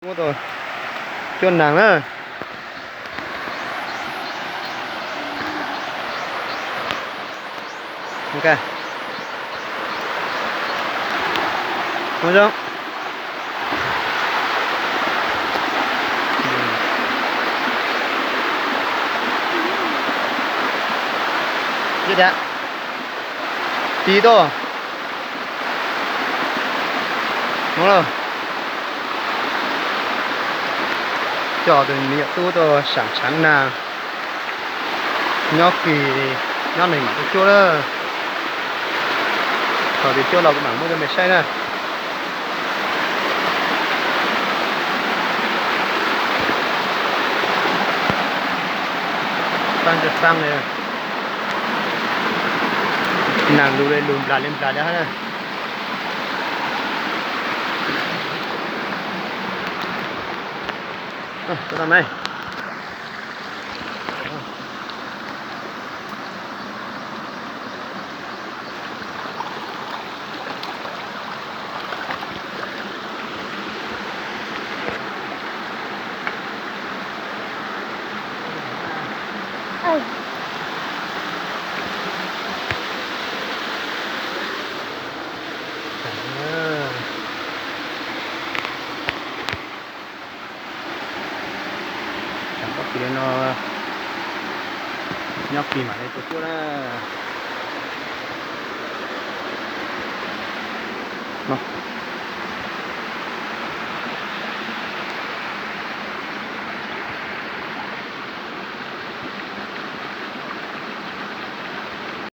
Muab tau cuab nees na. Zoo. Tiv tuaj. Coj tus me nyuam tub tuaj sam tshav nag. Nyob kis, nyob nees mam tuaj cuab lawm. Thaum twg cuab los kuv mam muab rau mej saib na. Txaj ntsa xab li, nag lug li lug nplas li nplas li hab na. Tsam pob kws li no, nyob kis mam li tuaj cuab na.